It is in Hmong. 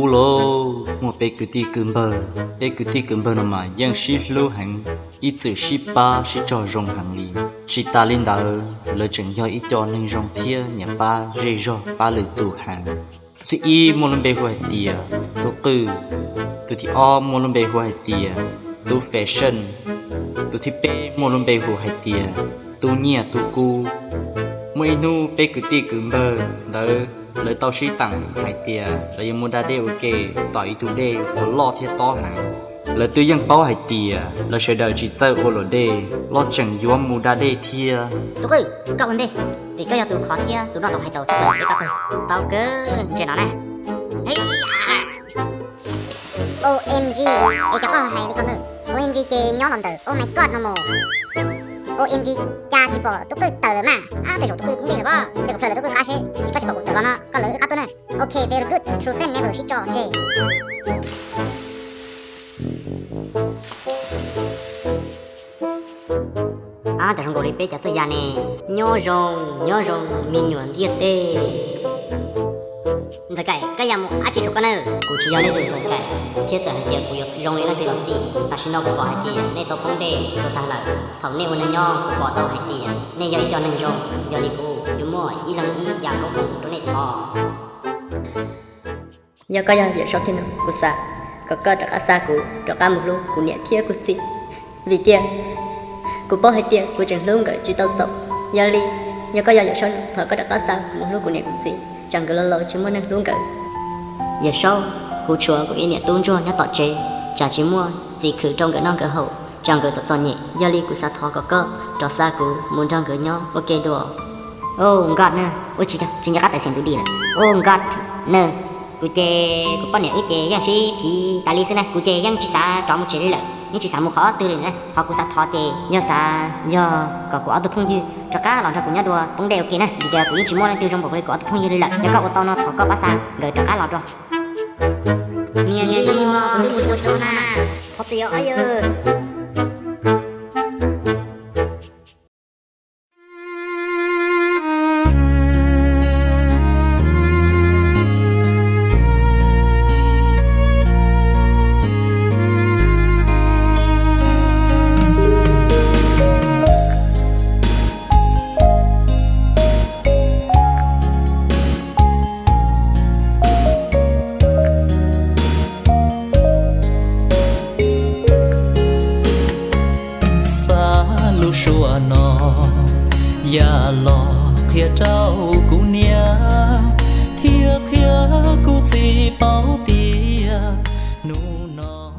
Ub lauj, muaj peb kwv tij kwv npawg, peb kwv tij kwv npawg no mas yeej sib hlub heev, ib txwm sib pab sib tsaug zoo heev li. Tsis tas li ntawd, lawv tseem yog ib co neeg zoo thiab nyiam pab zej zog pab lwm tus heev. Tus thib ib muaj lub npe hu hais tias Tub Qwj, tus thib ob muaj lub npe hu hais tias Tub Fashion, tus thib peb muaj lub npe hu hais tias Tub Nyiaj Tub Kub. Muaj ib hnub peb kwv tij kwv npawg ntawd lawv tau sib teem hais tias lawv yuav mus da dej ua ke tom ib tug dej uas loj thiab tob heev. Lawv twb yeej paub hais tias lawv sawv daws tsis txawj ua luam dej los tseem yuav mus da dej thiab. Tub Qwj, koj ua ntej, vim koj yog tus khov thiab tus noj tau hais tau tsis tau peb pab pawg. Tau kawg, ntsia no na. OMG, es cas koj hais li ko ntawd? OMG ces nyob los ntawm Oh my God no mos. OMG, cas tsis pom Tub Qwj tawm lawm mas. Ab, tej zaum Tub Qwj poob dej lawm pob. Cia kuv plhaw lawv Tub Qwj qab seb vim koj tsis pom kuv tawm los no koj lawv wb qab tuaj na. Ok, very good, true fan never sib tso tseg. Ab, cas zoo nkaus li peb cov txoj ya ne. Nyob zoo, nyob zoo me nyuam ntiaj teb. Ntxawm Kaim, koj ya mus dab tsi rau koj na? Kuv tsis yog nej tus Ntxawm Kaim, thiab txawm hais tias kuv yuav zoo li leej twg los xij, tam sim no kuv pom hais tias nej tau poob dej tuag tag lawm. Thaum nej ua neeg nyob kuv pom tau hais tias nej yog ib co neeg zoo, yog li kuv yuav muaj ib leeg ib yam nplooj mus rau nej thov. Yog koj yog Yawm Saub thiab no, kuv xav kom koj rov qab xa kuv rov qab mus hlub kuv niam thiab kuv txiv, vim tias kuv paub hais tias kuv tseem hlub nkawd tsis tau txaus. Yog li, yog koj yog Yawm Saub no, thov koj rov qab xa kuv mus hlub kuv niam kuv txiv, tsam nkawd laus laus tsis muaj neeg hlub nkawd. Yawm Saub, kuv tshuav kuv ib niam tub ntsuag nyob tom tsev, tsam tsis muaj txiv khwv rau nkawd noj nkawd haus, tsam nkawd txom txom nyem. Yog li kuv xav thov kom koj rov xa kuv mus nrog nkawd nyob ua ke dua. Oh God na, ua tsis nco qab tawm xeem tus di lawm. Oh God na, kuv ces kuv poj niam wb ces yeej sib phiv tas li xwb na, kuv ces yeej tsis xav rov mus tsev li lawm, yeej tsis xav mus qhov twg li na. Qhov kuv xav thov ces yog xav yog kom kuv ob tug phooj ywg rov qab los nrog kuv nyob dua poob dej ua ke na, vim tias kuv yeej tsis muaj leej twg zoo npaum li kuv ob tug phooj ywg li lawm. Yog koj ua tau no thov koj pab xa nkawd rov qab los dua. Niam tij, kuv twb mus tsis tau na. Thov txim os ob yawg. Xa lub suab no ya los qhia rau kuv niam thiab qhia kuv txiv paub tias hnub no